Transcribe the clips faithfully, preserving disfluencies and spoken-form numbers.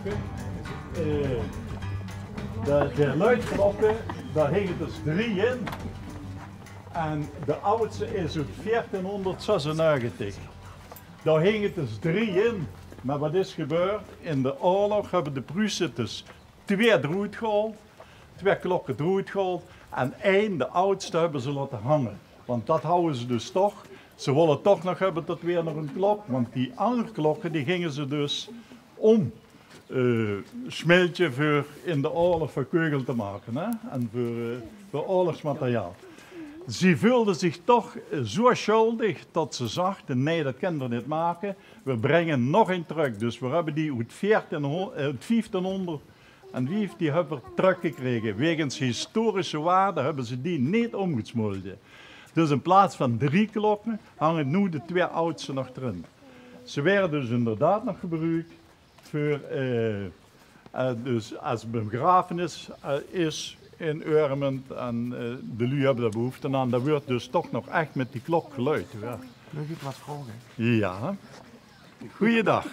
Eh, de, de luidklokke, dao hinge dus drie in. En de audste is oet veertienhónderdzesennegentig. Dao hinge dus drie in. Mer wat is gebeurd? In d'n oorlog höbbe de Pruuse dus twee d'roet gehaold, twee klokke d'roet gehaold en ein, de audste, höbbe ze laote hange. Want dat hawwe ze dus toch. Ze wólle toch nog höbbe tot weer nog ein klok, want die anger klokke, die ginge ze dus óm, eh, smeltje veur in d'n oorlog veur keugel te make, hè? En veur, eh, veur oorlogsmateriaal. Ze veulde zich toch, eh, zoe sjöldig tot ze zagte: "Nae, dat kinne v'r neet make. V'r bringe nog ein trök." Dus v'r höbbe die oet veertienhónderd, eh, oet vieftienhónderd en vief, die höbbe v'r trökgekrege. Wegens historische waarde höbbe ze die neet ómgesmolde. Dus in plaats van drie klokke hange noe de twee audste nog d'rin. Ze waere dus inderdaad nog gebruuk veur, eh, eh, dus es begrafenis, eh, is in Urmond en, eh, de luuj höbbe dao behoefte aan, dan weurt dus toch nog ech mit die klok geluid, jao. Maag ich get vraoge? Jao. Goojendaag.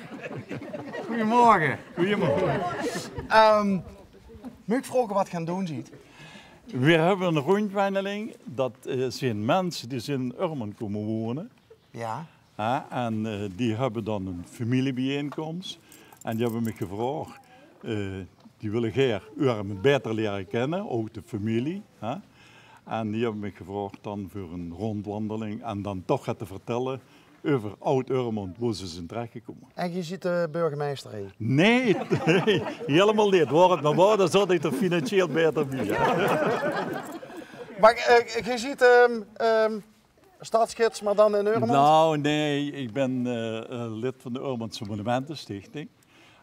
Goojemorge. Goojemorge. Ehm, maag ich vraoge wat geer aan 't doon zeet? Veer höbbe ein róndjwanjeling. Dat, eh, zeen minse die zeen in Urmond kómme wone. Jao. Hè, en, eh, die höbbe dan ein femieliebiejeenkóms. En die höbbe mich gevraog, eh, die wille gaer Urmond baeter liere kinne, ouch de femilie, hè. En die höbbe mich gevraog dan veur ein róndjwanjeling en dan toch get te vertèlle euver Oud-Urmond, wo ze zeen terechgekómme. En geer zeet de burgemeister hie? Nae, nae, hielemaol neet. Waor 't mer waor, dan zaot ich d'r financieel baeter bie, hè. Mer, eh, geer zeet, ehm, ehm, stadsgids, mer dan in Urmond? Nou, nae, ich bön, eh, eh, lid van de Urmondse Monumentestichting.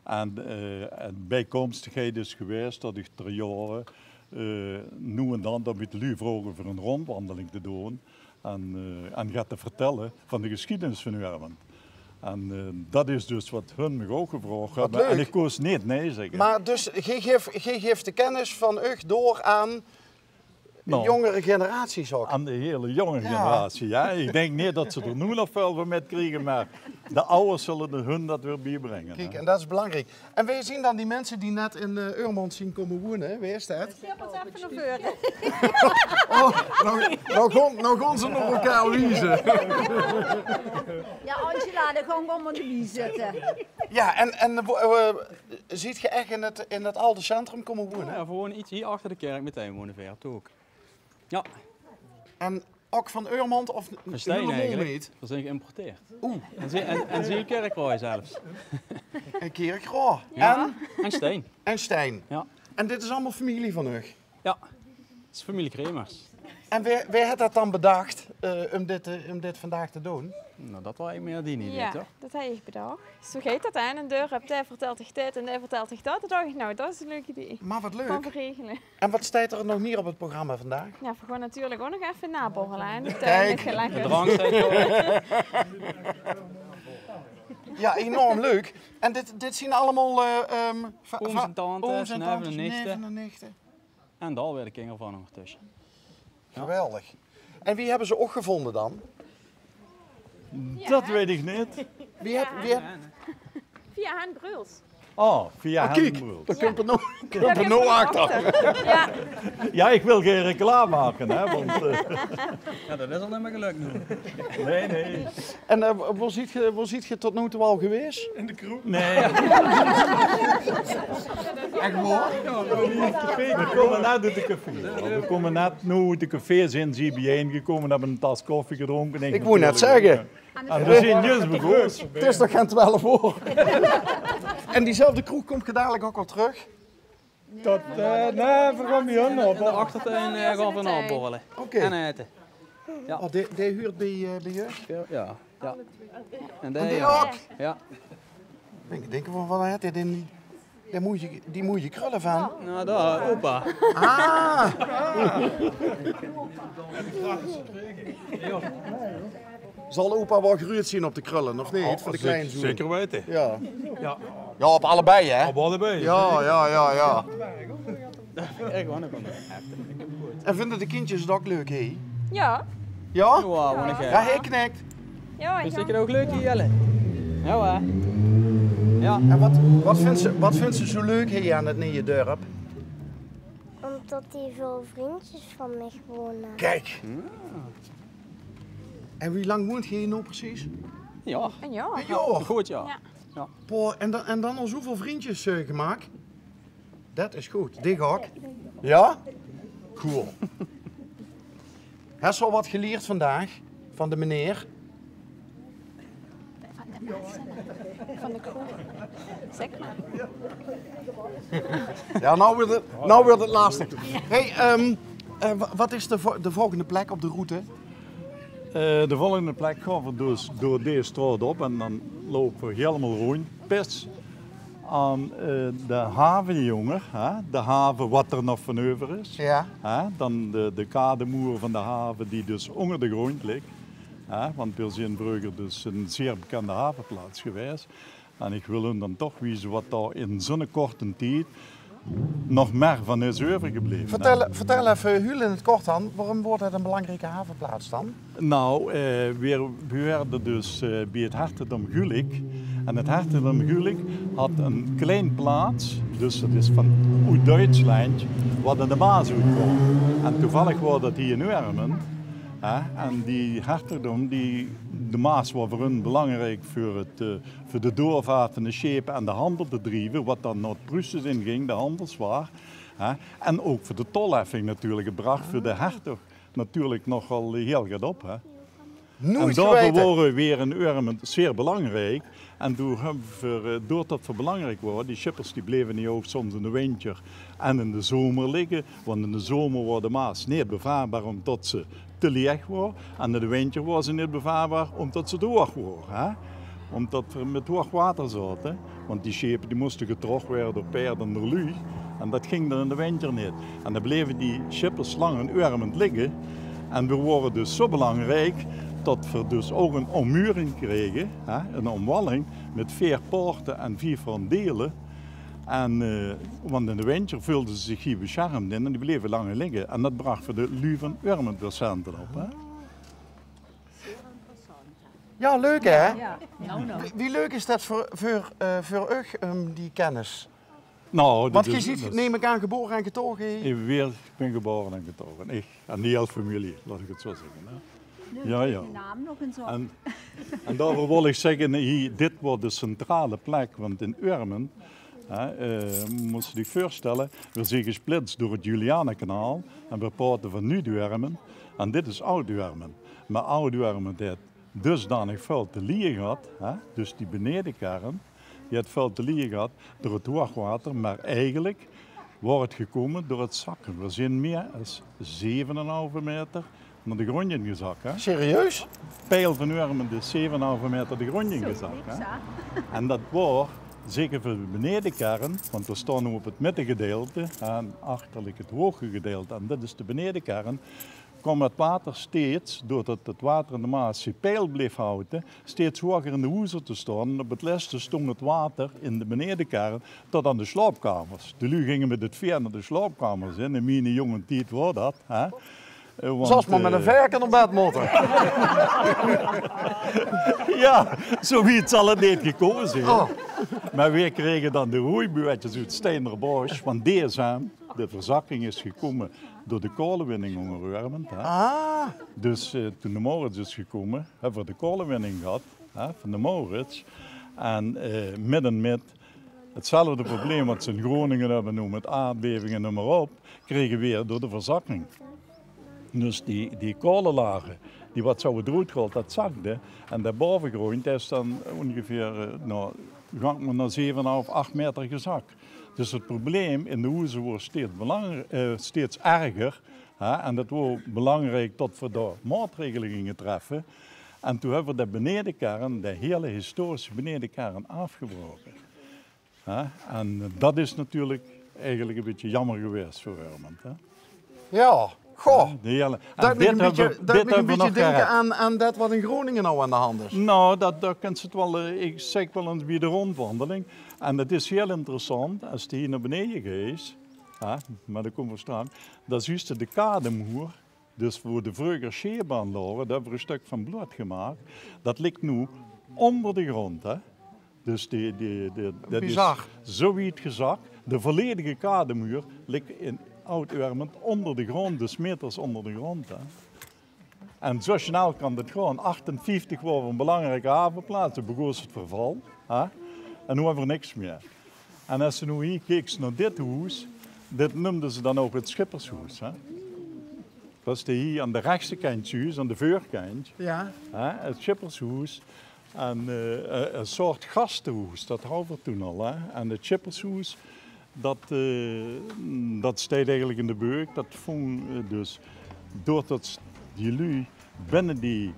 En, eh, en biejkómstigheid is gewaes dat ich ter jaore, eh, noe en dan, dan mit de luuj vraoge veur ein róndjwanjeling te doon. En, eh, en get te vertèlle van de gesjiedenis van Urmond. En, eh, dat is dus wat hun mich ouch gevraog höbbe. En ich kós neet nae zègke. Mer dus, geer gaef, geer gaef de kennis van uch door aan de jóngere generatie, zag ich. Aan de hiel jónge generatie, jao. Ich dink neet dat ze d'r noe nog väöl van mitkriege, mer de awwers zulle hun dat weer biebringe, hè. Kiek, en dat is belangriek. En wae zeen dan die minse die net in, eh, Urmond zeen kómme wone? Wae is dat? Sjtap ins effe nao veure. Oh, noe, noe gaon, noe gaon ze nao elkaar wieze. Jao, Angela, dan gaon v'r mer d'rbie zitte. Jao, en, en, eh, zeet geer ech in 't, in 't alde centrum kómme wone? Jao, v'r wone get hie achter de kèrk metein, wone v'r ouch. Jao. En ouch van Urmond of hielemaol neet? Van Stein eigelik. V'r zeen geïmporteerd. Oeh. En zie, en, en zie Kirchroa zelfs. En Kirchroa. Jao. En? En Stein. En Stein. Jao. En dit is allemaol femilie van uch? Jao. 't Is femilie Kremers. En wae, wae haet dat dan bedach, eh, um dit, eh, um dit vandaag te doon? Nou, dat waor eigelik mieë dien idee, toch? Jao, dat höb ich bedach. Zoe geit dat, hè. En dao höb, dae vertèlt dich dit en dae vertèlt dich dat. Toen dach ich, nou, dat is ein leuk idee. Mer wat leuk. Gaon v'r regele. En wat steit d'r nog mieë op 't programma vandaag? Jao, v'r gaon natuurlik ouch nog effe naborrele, hè. Kiek. De drank steit d'r ouch. Jao, enorm leuk. En dit, dit zeen allemaol, eh, ehm, ooms en tantes, neven en nichte. En dao weer de kinger van óngertösse. Geweldig. En wie höbbe ze uch gevónje dan? Dat weit ich neet. Wie höb, wie höb... Via Hen Bruls. Oh, via Hen Bruls. Dao kump 'r noe, kump 'r noe achter. Jao. Jao, ich wil gein reclame make, hè, want, eh, Jao, dat is al neet mieë gelök noe. Nae, nae. En, eh, wo zeet geer, wo zeet geer tot noe toe al gewaes? In de kroeg. Nae. Ech waor? Jao, v'r kómme net oet de café. V'r kómme net noe oet de café, zeen ze hie biejein gekómme, höbbe ein tas koffie gedrónke. Ich wou net zègke. En v'r zeen zjus begós. 't Is nog gein twelf oor. En diezelfde kroeg kump geer dalik ouch al trök? Dat, eh, nae, v'r gaon bie hun op. In de achtertuin, eh, gaon v'r naborrele. Oké. En aete. Jao. Oh, dae, dae huurt bie, eh, bie uch? Jao, jao. En dae ouch? Jao. Ich dink, van, wat haet dae, die, die moeie, die moeie krölle van? Nou, dao, opa. Ah! Zal opa waal gruuets zeen op de krölle, of neet? Oh, veur de kleinzoon. Zeker weite. Jao. Jao. Jao, op allebei, hè? Op allebei. Jao, jao, jao, jao. Ech waor, nog waal. En vinde de kindjes 't ouch leuk, hè? Jao. Jao? Jao, waor, jao, hae knik. Jao, is 't ouch leuk hie, Jelle? Jao, hè? Ja. En wat, wat vindt ze, wat vindt ze zo leuk hier aan het Nieje Dörp? Omdat hier veel vriendjes van mij wonen. Kijk. En wie lang woont je hier nou precies? Ja. Een jaar. Een jaar? Goed, ja. Ja. Ja. Poh, en dan, en dan al zoveel vriendjes eh, gemaakt? Dat is goed. Die ga ik. Ja? Cool. Heb je al wat geleerd vandaag van de meneer? Van de kroeg. Zeg maar. Ja, nou wordt het, nou wordt het lastig. Hey, ehm, eh, wa- wat is de, vo- de volgende plek op de route? Eh, de volgende plek gaan we dus door deze straat op en dan lopen we helemaal rond. Pis aan eh, de havenjongen, hè? De haven wat er nog van over is. Ja. Hè? Dan de, de kademoer van de haven die dus onder de grond ligt. Hè? Want we zijn vroeger dus een zeer bekende havenplaats geweest. En ik wil hun dan toch wijzen wat daar in zo'n korte tijd nog meer van is overgebleven. Vertel, vertel even heel in het kort dan, waarom wordt het een belangrijke havenplaats dan? Nou, eh, we, we werden dus eh, bij het hertogdom Gulik. En het hertogdom Gulik had een klein plaats, dus dat is van oet Duitsland, wat aan de Maas oetkwam. En toevallig was dat hier in Urmen. Hè? En die hertogdom, die, de Maas was voor hun belangrijk voor, het, eh, voor de doorvaart van de schepen en de handel te drijven, wat dan naar het Pruisen in ging, de handelswaar. Hè? En ook voor de tolheffing natuurlijk, het bracht voor de hertog natuurlijk nogal heel get op. Hè? Nooit en daarvoor geweten. Waren we weer in Urmen zeer belangrijk. En toen hebben we, eh, doordat we belangrijk waren, die schippers die bleven niet ook soms in de winter en in de zomer liggen. Want in de zomer was de Maas niet bevaarbaar omdat ze te leeg was. En in de winter was ze niet bevaarbaar omdat ze te hoog was. Hè? Omdat we met hoog water zaten. Want die schepen die moesten getrokken worden door paarden en door lui. En dat ging dan in de winter niet. En dan bleven die schippers lang in Urmen liggen. En we waren dus zo belangrijk dat we dus ook een ommuring kregen, hè, een omwalling met veer poorten en vier rondelen. En, eh, want in de winter voelden ze zich hier beschermd in en die bleven langer liggen. En dat bracht voor de lui van Urmen weer centen op. Hè? Ja, leuk hè? Ja, nou, nou. Wie, wie leuk is dat voor, voor, eh, voor u, ehm, die kennis? Nou, want je ziet, neem ik aan, geboren en getogen hier? Ik ben geboren en getogen. Ik en die hele familie, laat ik het zo zeggen. Hè. Ja, ja. En, en daarvoor wil ik zeggen, hier, dit wordt de centrale plek, want in Urmen, hè, eh, moet je je voorstellen, we zijn gesplitst door het Julianakanaal en we praten van Nuud-Urmen en dit is Oud-Urmen. Maar Oud-Urmen, dat dusdanig veel te liggen had, hè, dus die benedenkern, die had veel te liggen gehad door het hoogwater, maar eigenlijk wordt het gekomen door het zakken. We zijn meer als zeven en een halve meter naar de grond ingezakt. Hè. Serieus? Peil van Urmen is zeven en een halve meter de grond ingezakt. Hè. En dat wordt zeker voor de benedenkern, want we staan nu op het middengedeelte en achterlijk het hoge gedeelte. En dat is de benedenkern. Kwam het water steeds, doordat het water in de Maas zich peil bleef houden, steeds hoger in de hoezer te staan. En op het laatste stond het water in de benedenkern tot aan de slaapkamers. De lui gingen met het veer naar de slaapkamers in. In mijn jonge tijd was dat. Hè? Eh, want, zoals maar met een eh, verken op bed moeten. Ja, zoiets zal het niet gekomen zijn. Oh. Maar we kregen dan de roeibuurtjes uit Steinder Bosch, want die zijn, de verzakking is gekomen door de kolenwinning onder Urmen, hè. Ah. Dus eh, toen de Maurits is gekomen, hebben we de kolenwinning gehad, hè, van de Maurits. En eh, midden met hetzelfde probleem wat ze in Groningen hebben nu met aardbevingen en noem maar op, kregen we weer door de verzakking. Dus die, die kolenlagen, die wat zouden eruit gehaald, dat zakde. En de bovengrond is dan ongeveer, eh, nou, gank maar naar zeven en een half, acht meter gezakt. Dus het probleem in de hoezen wordt steeds, belangrij- eh, steeds erger. Hè? En dat wordt belangrijk dat we daar maatregelen gingen treffen. En toen hebben we de benedenkern, de hele historische benedenkern, afgebroken. Hè? En dat is natuurlijk eigenlijk een beetje jammer geweest voor Urmen. Hè? Ja, goh. Ja, de hele- en dat dit moet een hebben beetje, we- dat dit moet een hebben we beetje nog denken gered. Aan, aan dat wat in Groningen nou aan de hand is. Nou, dat, daar kunt ze het wel, eh, ik zeg wel eens bij de rondwandeling. En dat is heel interessant, als je hier naar beneden gaat, hè, maar daar komen we straks, dan zie je de kademoer, dus waar de vroeger scheepbaan lagen, daar hebben we een stuk van bloot gemaakt. Dat ligt nu onder de grond, hè. Dus die, die, die, dat is zo wied gezak. De volledige kademuur lik in Oud-Wermelt ónder de grond, dus meters ónder de grond, hè. En zo snel kan dat gaon. Achtenvieftig waor 't 'n belangrijke haveplaats, toen begós 't verval, hè. En noe höbbe v'r niks mieë. En es se noe hie kieks nao dit hoes, dit neumde ze dan ouch 't schippershoes, hè. Dat is de hie aan de rechtse kantj, zjus, aan de veurkantj. Hè, 't schippershoes. En eh, 'n soort gastehoes, dat hauwe v'r toen al, hè. En 't schippershoes, dat, eh, dat steit eigelik in de beuk. Dat vong eh, dus doordat die luuj binne die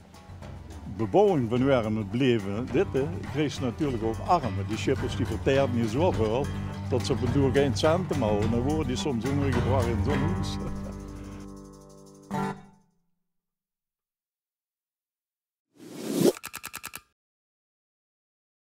bebouwing van Wermelt bleve zitte, kreegs se natuurlik ouch arme. Die sjippers die verteerde zoväöl dat ze op 'n doer gein cent mieë hauwe. Dan woorte die soms óngergebrach in zo'n hoes.